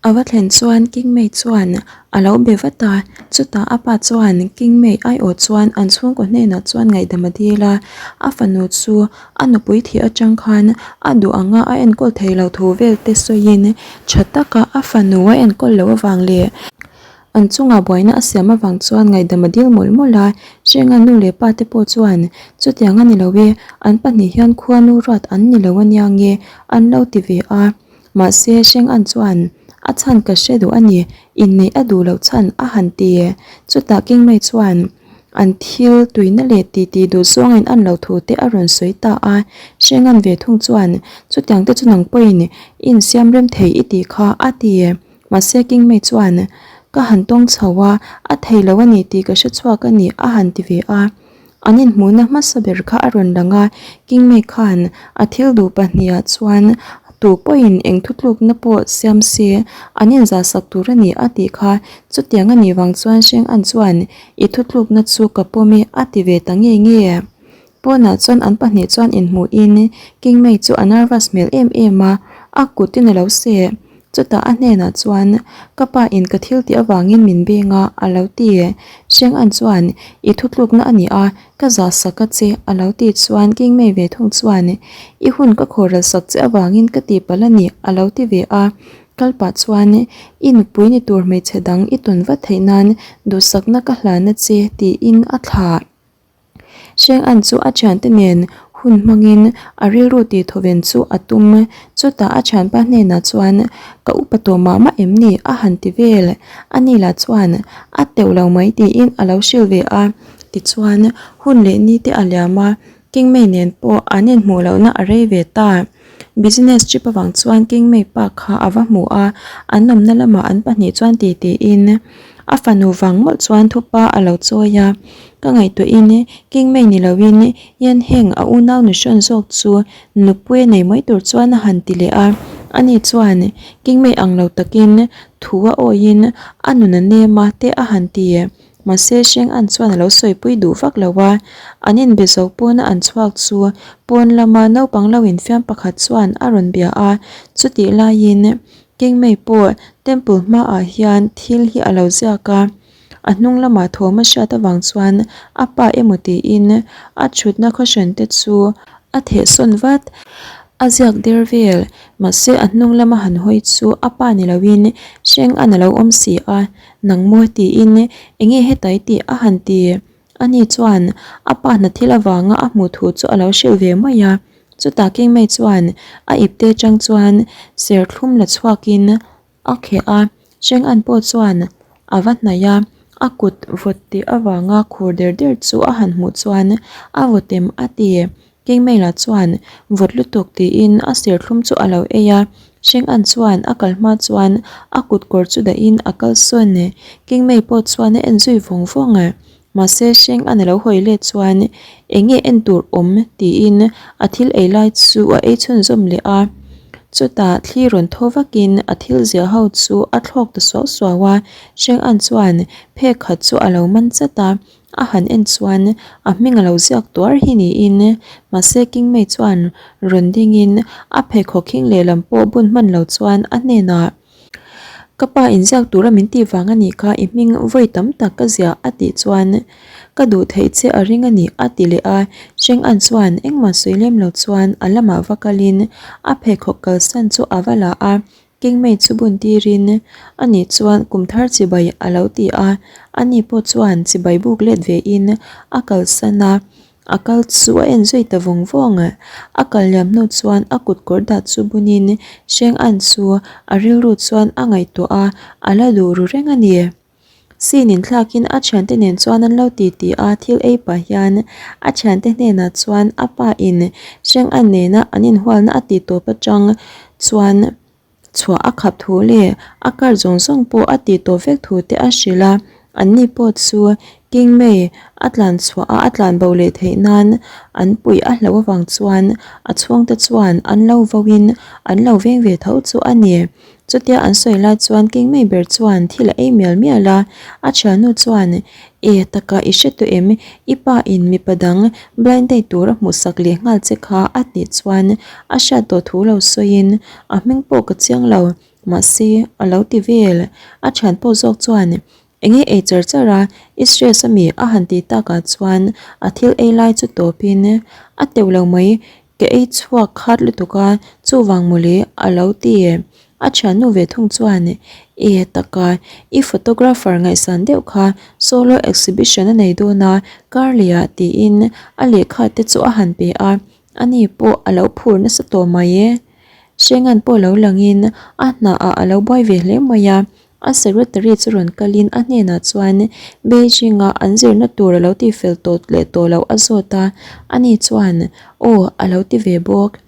A va thlen chuan Kingmei chuan a lo be vat a, chutah a pa chuan Kingmei aiawh chuan an chhungkaw hnenah chuan ngaihdam a dil a, a fanu chu a nupui thih atang khan a duh anga a enkawl thei lo thu vel te sawiin tha taka a fanu a enkawl loh avang leh an chungah buaina a siam avang chuan ngaihdam a dil mawlh mawlh a, Hrenga nu leh pa te pawh chuan chutiang a ni lo e, an pahnih hian khuanu ruat an ni lo ania nge an lo ti ve a. Mahse, Hreng-an chuan, A chhan ka hre duh a ni, inneih a duh loh chhan a han ti. Chutah Kingmei chuan an thil tuina leh titi duh zawngin an lo thu te a rawn sawi ta a. Hreng-an ve thung chuan, Chutiang te chu nang pawhin i insiam rem thei i tih kha, a ti. Mahse, Kingmei chuan, Ka han tawng chho a, a thei lo a ni tih ka hre chhuak a ni, a han ti ve a. An inhmuhna hmasa ber kha a rawn lang a, Kingmei khan a thil duh pahnihah chuan tu pawhin eng thutlukna pawh siam se an inzahsak tur a ni a tih kha. Chutiang a nih vang chuan Hreng An chuan i thutlukna chu ka pawm e a ti ve ta nge nge. Pawnah chuan an pahnih chuan inhmuhin Kingmei chu a nervous hmel em em a, a kutin a lo seh. Chutah a hnenah chuan, Ka pa in ka thil tih avangin min beng a, a lo ti. Hreng An chuan, I thutlukna a ni a, ka zah sak a che, a lo ti chuan Kingmei ve thung chuan, I hun ka khawhral sak che avangin ka tihpalh a ni, a lo ti ve a. Kal pah chuan, I nupui ni tur hmeichhe dang i tawn vat theih nan duhsakna ka hlan a che, tiin a thlah. Hreng An chu a thiante nen hun hmangin a rilru tih thawven chu a tum. Chutah a thianpa hnenah chuan, Ka upa tawh mah mah em ni? a han ti vel. Ani lah chuan, A teuh lo mai tiin a lo hrilh ve a. Tichuan, hun leh ni te a liam a, Kingmei nen pawh an inhmuh lohna a rei ve ta. Business trip avang chuan Kingmei pa kha a va hmu a, an awmna lamah an pahnih chuan ti tiin a fanu vang mawlh chuan thupa a lo chawi a. Ka ngaihtuahin Kingmei ni loin Yan Heng a unau nu hrawn zawk chu nupui a nei mai tur chuan a han ti leh a. Ani chuan Kingmei ang lo takin thu a awiin a nun a nem a te a han ti. Mahse Hreng An chuan a lo sawipui duh vak lo a, an inbe zo pawna an chhuak chu pawn lama naupang lo infiam pakhat chuan a rawn bia a, chutih laiin Kingmei pawh temple hmaah hian thil hi a lo ziak a, a hnung lamah thawm a hriat avang chuan a pa emaw tiin a thutna khawhran te chu a thehsawn vat. A ziak der vel, mahse a hnung lama han hawi chu a pa ni loin Hreng An a lo awm si a, Nang maw tiin enge hetai tih a han ti. Ani chuan a pa hna thil avanga a hmuh thu chu a lo hrilh ve mai a. Chutah Kingmei chuan a ipte atang chuan serthlum la chhuakin a kheh a, Hreng-an pawh chuan a va hnaih a, a kut vawt tih avanga khur der der chu a han hmuh chuan a vawtem a ti. Kingmei-la chuan vawt lutuk tiin a serthlum chu a lo ei a, Hreng-an chuan a kal hma chuan a kut kawr chu dahin a kal sawn. Kingmei pawh chuan a en zui vawng vawng a, mahse Hreng-an a lo hawi let chuan eng nge en tur awm tiin a thil ei lai chu a ei chhunzawm leh a. Chutah thli rawn thaw vakin a thil ziah ho chu a thlawk ta suau suau a, Hreng-an chuan phek khat chu a lo man chat a. A han en chuan a hming a lo ziak tuar hi niin mahse Kingmei chuan rawn dingin a pheikhawk hing lehlam pawh bun hman lo chuan a hnenah Ka pa inziak tura min tih vang a nih kha i hming vawi tam tak ka ziah a tih chuan ka duh theih che a ring a ni a ti leh a Hreng An chuan engmah sawi lem lo chuan a lamah va kalin a pheikhawk kalsan chu a va la a. Kingmei chu bun tirin ani chuan kum thar chibai a lo ti a, ani pawh chuan chibai buk let ve in a kalsan a, a kal chu a en zui ta vawng vawng. A kal liam hnu chuan a kut kawr dah chu bunin Hreng An chu a rilru chuan a ngaihtuah a, a la duh ru reng a ni. Sin inthlakin a thiante nen chuan an lo ti ti a, thil ei pah hian a thiante hnenah chuan a pa in Hreng An nena an inhualna a tih tawp atang chuan chhuah a khap thu leh a kar zawng zawng pawh a tih tawp vek thu te a hrilh a, anni pawh chu King Mei a tlan chhuah a a tlan bo leh theih nan an puih a hlauh avang chuan a chhungte chuan an lo vo in an lo veng ve tho chu a ni. Chutia an sawi lai chuan Kingmei ber chuan thil a ei mial mial a, a thiannu chuan, E, taka i hre tawh em? I pa in mipa dang blind date tur a hmuhsak leh nghal che kha a tih chuan a hriat tawh thu lo sawiin, A hming pawh ka chiang lo, Mahse, a lo ti vel. A thian pawh zawk chuan, Enge ei char char a, i stress ami? a han ti takah chuan a thil ei lai chu tawpin, A teuh lo mai, ka ei chhuak khat lutuk a, chuvang mawle a lo ti. A thiannu ve thung chuan, E taka, i photographer ngaihsan deuh kha solo exhibition a nei dawn a, Karleh-ah tiin a lehkha te chu a han pe a, ani pawh a lo phur nasa tawh mai e. Hrengan pawh lo langin a hnaah a lo buai ve hle mai a, a secretary chu rawn kalin a hnenah chuan Beijing-a an zirna tur a lo tihfel tawh leh tawh loh a zawt a, ani chuan aw a lo ti ve bawk.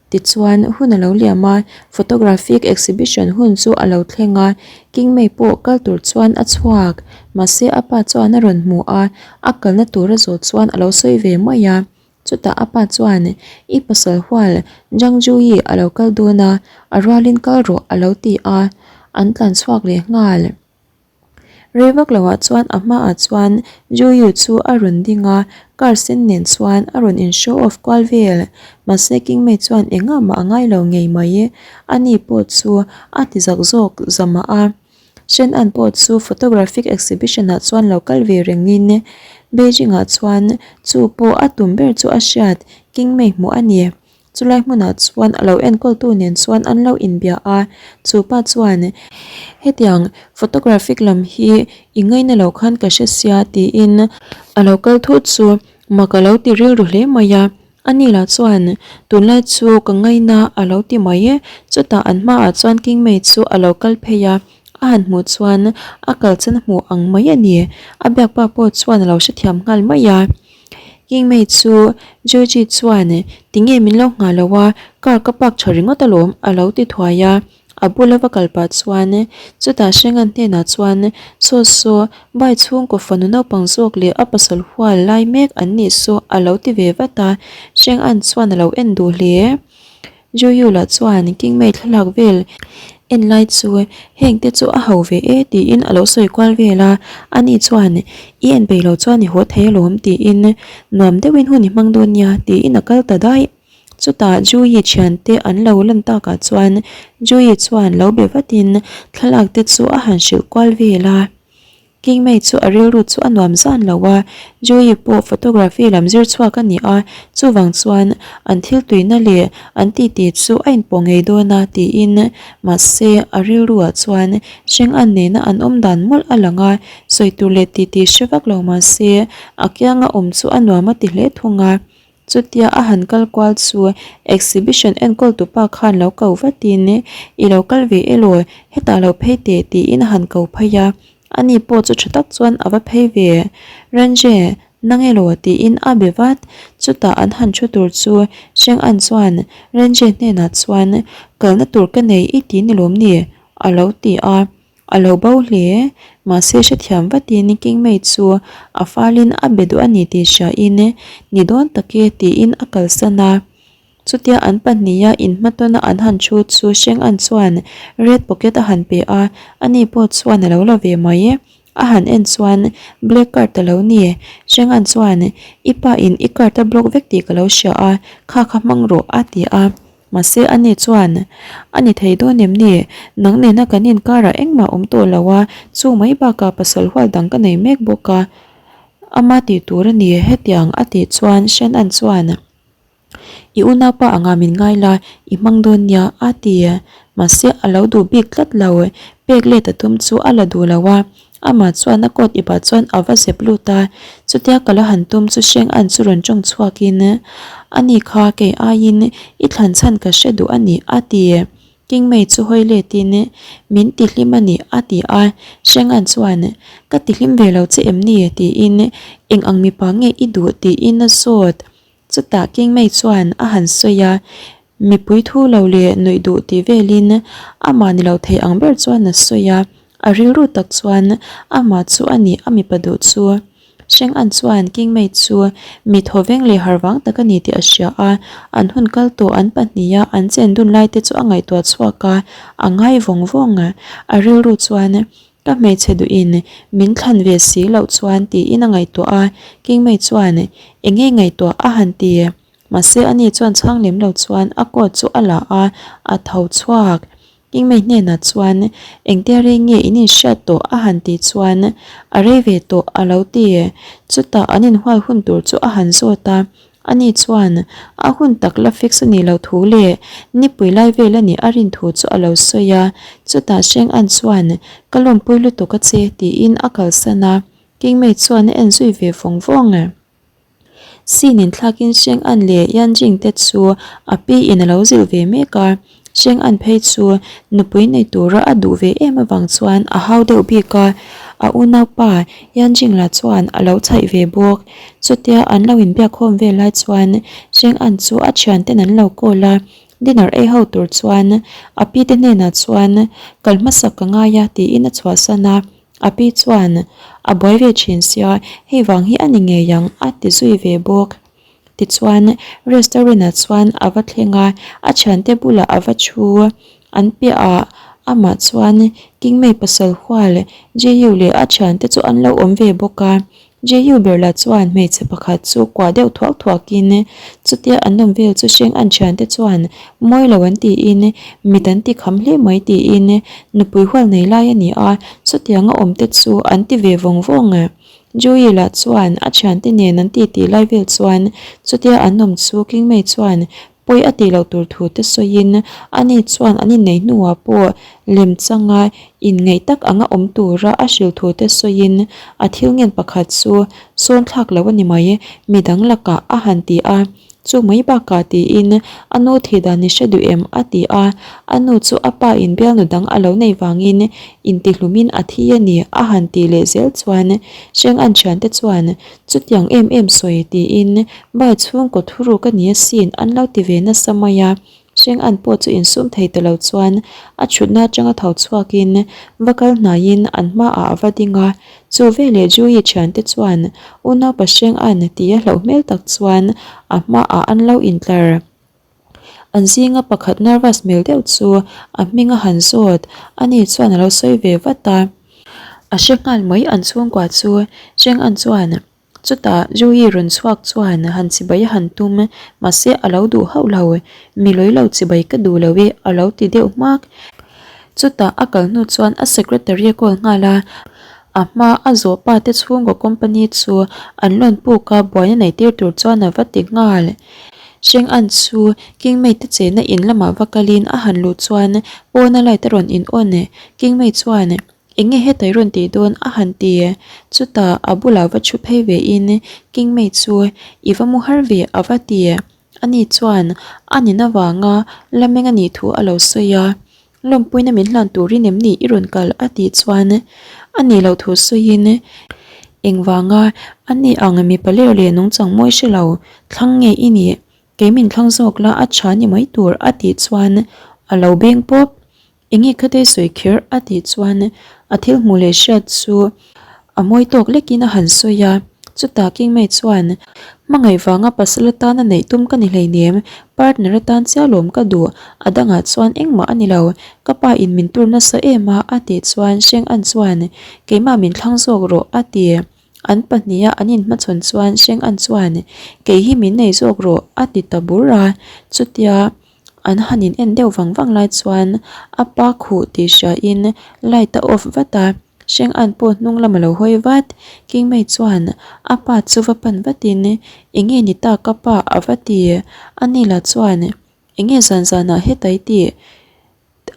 Tichuan hun a lo liam a, photographic exhibition hun chu a lo thleng a, Kingmei pawh kal tur chuan a chhuak, mahse a pa chuan a rawn hmu a, a kalna tur a zawh chuan a lo sawi ve mai a. Chutah a pa chuan, I pasal hual Zhang Juyi a lo kal dawn a, a rualin kal rawh a lo ti a, an tlan chhuak leh nghal. Rei vak loah chuan a hmaah chuan Juyu chu a rawn ding a, car sen nen chuan a rawn in show off kual vel. Mahse Kingmei chuan engah mah a ngai lo ngei mai, ani pawh chu a ti zak zawk zamah a. Shen An pawh chu photographic exhibition ah chuan lo kal ve rengin Beijing ah chuan chu pawh a tum ber chu a hriat Kingmei hmuh a ni. Chulai hmunah chuan a lo enkawltu nen chuan an lo inbia a, chu pa chuan, Hetiang photographic lam hi i ngaina lo khan ka hre sia tiin a lo kal thut chu mak a lo ti rilru hle mai a. Ani lah chuan, Tunlai chu ka ngaina a lo ti mai e. Chutah an hmaah chuan Kingmei chu a lo kal phei a, a han hmuh chuan a kalchan hmuh ang mai a ni. A biakpa pawh chuan a lo hrethiam nghal mai a. Kingmei chu Georgie chuan tinge min lo nghah lo a, car ka park tha ringawt alawm a lo ti thuai a, a bula va kal pah chuan chutah Hrengan hnenah chuan saw saw bai chhungkaw fanu naupang zawk leh a pasal hual lai mek an nih saw a lo ti ve vat a, Hrengan chuan a lo en duh hle. Joyula chuan Kingmei thlalak vel en lai chu heng te chu a ho ve e tiin a lo sawi kual vel a, ani chuan i en peih lo chuan i haw thei alawm tiin nuam deuhin hun i hmang dawn nia tiin a kal ta daih. Chutah Juyi thiante an lo lan takah chuan Juyi chuan lo be vatin thlalak te chu a han hrilh kual vel a. Kingmei chu a rilru chu a nuam zan lo a, Joey pawh photography lam zir chhuak a ni a, chuvang chuan an thil tuina leh an titi chu a inpawh ngei dawn a tiin mahse a rilruah chuan Hreng an nena an awm dan mawlh a lang a, sawi tur leh titi hre vak lo mahse a kianga awm chu a nuam a ti hle thung a. Chutia a han kal kual chu exhibition enkawl tu pa khan lo ko vatin I lo kal ve elaw, hetah lo phei teh tiin a han ko phei a, ani pawh chu tha tak chuan a va phei ve. Ranje, nang elaw tiin a be vat, chutah an han thu tur chu Sheng An chuan Ranje hnenah chuan kalna tur ka nei i ti ni lawm ni? a lo ti a. A lo bo hle, mahse hrethiam vatin Kingmei chu a falin a be duh a ni tih hriain ni dawn tak e tiin a kalsan a. Chutia an pahniha inhmatawna an han thu chu Sheng An chuan red pocket a han pe a, ani pawh chuan a lo la ve mai. A han en chuan black card a lo ni. Sheng An chuan I pa in i card a block vek tih ka lo hria a, kha kha hmang rawh a ti a. Mahse ani chuan, A ni thei dawn em ni? Nang nena kan inkarah engmah awm tawh lo a, chu mai bakah pasal hual dang ka nei mek bawk a, ama tih tur a ni hetiang a tih chuan Shen-an chuan, I unaupa anga min ngai la, i hmang dawn nia a ti. Mahse a lo duh bik tlat lo, pek let a tum chu a la duh lo a. Amah chuan a coat ipah chuan a va zep lut a, chutia ka la han tum chu Sheng An chu rawn tawng chhuakin, Ani kha kei aiin i thlan chhan ka hre duh a ni, a ti. Kingmei chu hawi letin, Min ti hlim a ni, a ti a. Sheng An chuan, Ka ti hlim ve lo che em ni? tiin, Eng ang mipa nge i duh? tiin a zawt. Chutah Kingmei chuan a han sawi a, mipui thu lo leh nuih duh tih velin amah ni lo thei ang ber chuan a sawi a, a rilru tak chuan amah chu a ni a mipa duh chu. Hreng An chuan Kingmei chu mi thawveng leh harvang tak a ni tih a hria a, an hun kal tawh an pahniha an chen dun lai te chu a ngaihtuah chhuak a, a ngai vawng vawng. A rilru chuan Ka hmeichhe duhin min thlan ve si loh chuan tiin a ngaihtuah a, Kingmei chuan eng nge ngaihtuah a han ti. Mahse ani chuan chhang lem lo chuan a coat chu a la a, a tho chhuak. Kingmei hnenah chuan, Engtia rei nge in inhriat tawh? a han tih chuan, A rei ve tawh, a lo ti. Chutah an inhual hun tur chu a han zawt a. Ani chuan, A hun tak la fix a nih loh thu leh nipui lai vel a nih a rin thu chu a lo sawi a. Chutah Sheng An chuan, Ka lawmpui lutuk a che, tiin a kalsan a. Kingmei chuan a en zui ve vawng vawng. Sin in thlakin Sheng An leh Yan Jing te chu a pi in a lo zilh ve mek a, Sheng An phei chu nupui nei tura a duh ve em avang chuan a hau deuh bik a, a unaupa Yan Jing lah chuan a lo chhaih ve bawk. Chutia an lo inbiakkhawm vel lai chuan Sheng An chu a thianten an lo call a, dinner ei ho tur chuan a pi te hnenah chuan kal hmasak ka ngai a tiin a chhuahsan a. A pi chuan, A buai ve thin sia, hei vang hi a ni ngei ang, a ti zui ve bawk. Tichuan, restaurant-ah chuan a va thleng a, a thiante bulah a va thu. An piahah amah chuan Kingmei pasal hual Jehu leh a thiante chu an lo awm ve bawk a. Jehu ber lah chuan hmeichhe pakhat chu kuah deuh thuak thuakin chutia an awm vel chu hreng an thiante chuan mawi lo an tiin mit an ti kham hle mai tiin nupui hual nei lai a ni a, chutianga awm te chu an ti ve vawng vawng. Joey lah chuan a thiante nen an titi lai vel chuan chutia an awm chu Kingmei chuan Pawi a tih loh tur thu te sawiin ani chuan an innei hnuah pawh lemchanga inngeih tak anga awm tura a hrilh thu te sawiin a thil ngen pakhat chu sawn thlak lo a ni mai, midang lakah a han ti a, chu mai bakah tiin a nu thih dan i hre duh em a ti a, a nu chu a pa in bialnu dang a lo neih vangin intihlumin a thi a ni a han tih leh zel chuan Hreng-an thiante chuan Chutiang em em sawi tiin Bai chhungkaw thuruk a ni asin an lo ti ve nasa mai a, Hreng an pawh chu insum thei ta lo chuan a chhutna atanga tho chhuakin va kal hnaiin an hmaah a va ding a, chu veleh Juii thiante chuan unaupa Hreng an tia hlauh hmel tak chuan a hmaah an lo intlar. An zinga pakhat nervous hmel deuh chu a hming a han zawt, ani chuan a lo sawi ve vat a. A hre nghal mai an chhungkua chu Cheng An chuan chutah Juii rawn chhuak chuan han chibai a han tum mahse a lo duh hauh lo, mi lawi lo chibai ka duh lo e a lo ti deuh hmak. Chutah a kal hnu chuan a secretary a call nghal a, a hma a zawh pa te chhungkaw company chu an loan puk a buaina nei tir tur chuan a va ti nghal. Hreng an chu Kingmei te chenna in lamah va kalin a han luh chuan pawna light a rawn in on. Kingmei chuan eng nge heta i rawn tih dawn a han ti. Chutah a bulah va thu phei ve in Kingmei chu i va mu har ve a va ti. Ani chuan a nin avanga la meng a nih thu a lo sawi a. Lawmpuina min hlan turin em ni i rawn kal a tih chuan a nih loh thu sawiin engvanga a ni ang mipa ler leh nungchang mawi hre lo thlang nge i nih kei min thlang zawk la a tha ni mai tur a tih chuan a lo beng pawp. Enge khatei sawi kher a tih chuan a thil hmuh leh hriat chu A mawi tawk lekin a han sawi a, chutah Kingmei chuan, Hmangaih vanga pasal atana neih tum ka ni hleinem, partner atan chiah lawm ka duh, a dangah chuan engmah a ni lo, ka pa in min tur nasa em a, a tih chuan Sheng An chuan, Keimah min thlang zawk rawh, a ti. An pahniha an inhmachhawn chuan Sheng An chuan, Kei hi min nei zawk rawh, a ti ta bur a, chutia An han in en deuh vang vang lai chuan a pa khuh tih hria in light a off vat a, Hreng an pawh hnung lam a lo hawi vat. Kingmei chuan a pa chu va pan vat in enge ni ta ka pa a va ti. Ani lah chuan enge zan zan ah heta i tih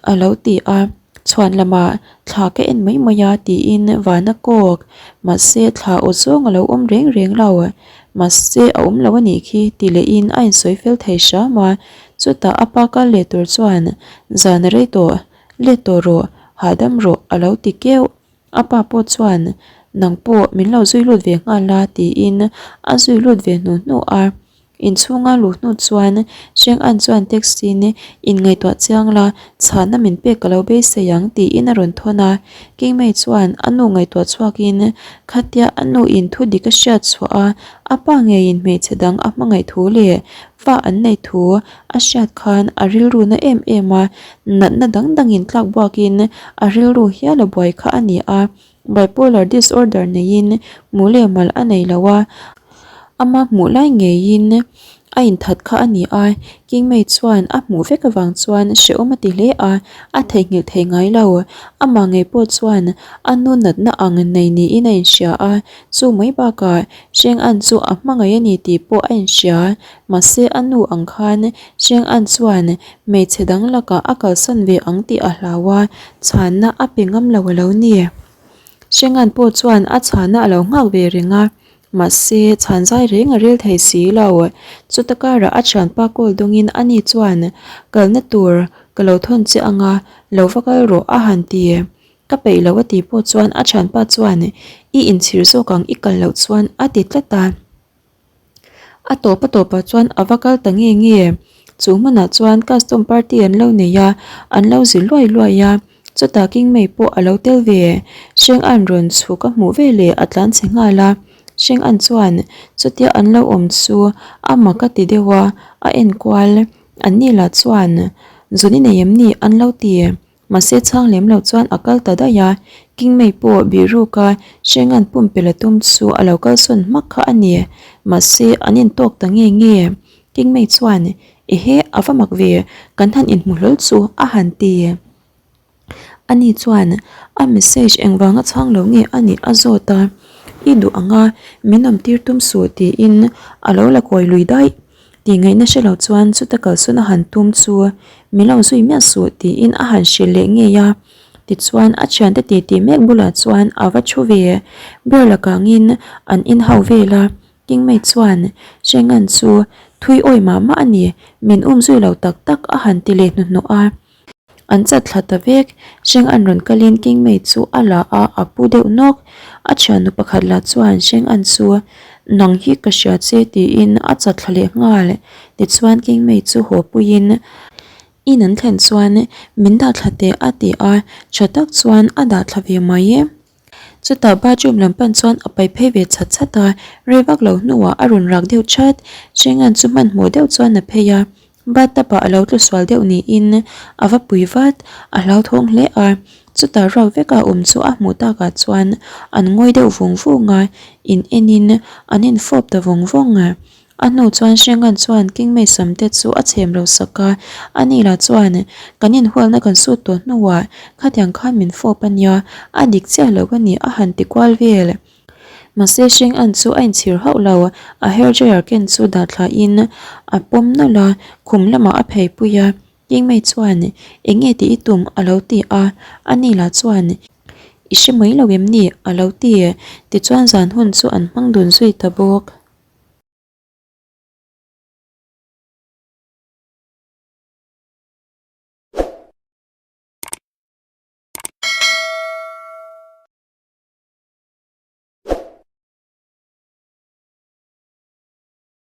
a lo ti a, chhuan lamah thla ka en mai mai a tiin van a kawk. Mahse thla aw zawng a lo awm reng reng lo. Mahse a awm lo a nih khi ti lehin a insawi fel thei hram a, chutah a pa kal leh tur chuan zan a rei tawh, let tawh rawh, hahdam rawh a lo ti keuh. A pa pawh chuan nang pawh min lo zui lut ve nghal a tiin a zui lut ve hnu hnu a. Inchhunga luh hnu chuan Sheng An chuan taxi-in inngaihtuah chiang la, chhahna min pek ka lo beisei ang tiin a rawn thawn a. Kingmei chuan a nu ngaihtuah chhuakin khatia a nu in thu dik a hriat chhuah a, a pa ngeiin hmeichhe dang a hmangaih thu leh fa an neih thu a hriat khan a rilru na em em a, natna dang dangin tlak buakin a rilru hial a buai kha a ni a. Bipolar disorder neiin hmuh leh mal a nei lo a, ama hmuh lai ngeiin A inthat kha a ni a, Kingmei chuan a hmuh vek avang chuan hrehawm a ti hle a, a theihnghilh thei ngai lo. Amah ngei pawh chuan a nu natna ang nei niin a inhria a, chu mai bakah Sheng An chu a hmangaih a ni tih pawh a inhria. Mahse a nu ang khan Sheng An chuan hmeichhe dang lakah a kalsan ve ang tih a hlau a, chhanna a pe ngam lo a lo ni. Sheng An pawh chuan a chhanna a lo nghak ve reng a. Mahse, chhan zai reng a rel thei si lo. Chuta karah a thianpa call dawngin ani chuan, Kalna tur ka lo thawn che anga, lo va kal rawh a han ti. Ka peih lo a tih pawh chuan a thianpa chuan, I inchhir zawk ang i kal loh chuan a ti tlat a. A tawp a tawpah chuan a va kal ta nge nge. Chu hmunah chuan custom party an lo nei a, an lo zi luai luai a. Chutah Kingmei pawh a lo tel ve. Hreng An rawn chhuk a hmuh veleh a tlan chhe nghal a. Hreng An chuan chutia an lo awm chu a mak a ti deuh a, a enkual. An ni lah chuan Zun i nei em ni? an lo ti. Mahse chhang lem lo chuan a kal ta daih a. Kingmei pawh bihruk a Hreng An pumpelh a tum chu a lo kalsawn hmak kha a ni. Mahse an intawk ta nge nge. Kingmei chuan Ehe, a va mak ve, kan han inhmu hlawl chu a han ti. Ani chuan a message engvanga chhang lo nge a nih a zawt a, I duh ang a, min awm tir tum suh tiin a lo la kawi lui daih. Tih ngaihna hre lo chuan chuta kalsawn a han tum chu min lo zui miah suh tiin a han hrilh leh ngei a. Tichuan a thiante titi mek bulah chuan a va thu ve, beer la kangin an inhau vel a. Kingmei chuan, Hrengan chu thui awi mah mah a ni, min um zui lo tak tak a han ti leh hnuhnawh a. An chat thla ta vek, Hrengan rawn kalin Kingmei chu a la a, a pu deuh nawk. A thiannu pakhat lah chuan Hrengan chu, Nang hi ka hria che tiin a chat thla leh nghal. Tichuan Kingmei chu haw puiin in an thlen chuan min dah thla teh a ti a, tha tak chuan a dah thla ve mai. Chutah bathroom lam pan chuan a pai phei ve chhat chhat a, rei vak lo hnuah a rawn rak deuh chat. Hrengan chu hmanhmawh deuh chuan a phei a, bathtub ah a lo tlu sual deuh niin a va pui vat, a hlauthawng hle a. Chutah ruak veka awm chu a hmuh takah chuan an ngawi deuh vung vung a, in enin an infawp ta vawng vawng. A hnu chuan Hrengan chuan Kingmei samte chu a chhem lo sak a, ani lah chuan, Kan inhualna kan sut tawh hnuah khatiang khan min fawp a nia, a dik chiah lo a ni a han ti kual vel. Mahse Hrengan chu a inchhir hauh lo, a hair dryer ken chu dah thlahin a pawm nawlh a, khum lamah a phei pui a. Kingmei chuan, Eng nge tih i tum? a lo ti a, ani lah chuan, I hre mai lo em ni? a lo ti. Tichuan zan hun chu an hmang dun zui ta bawk.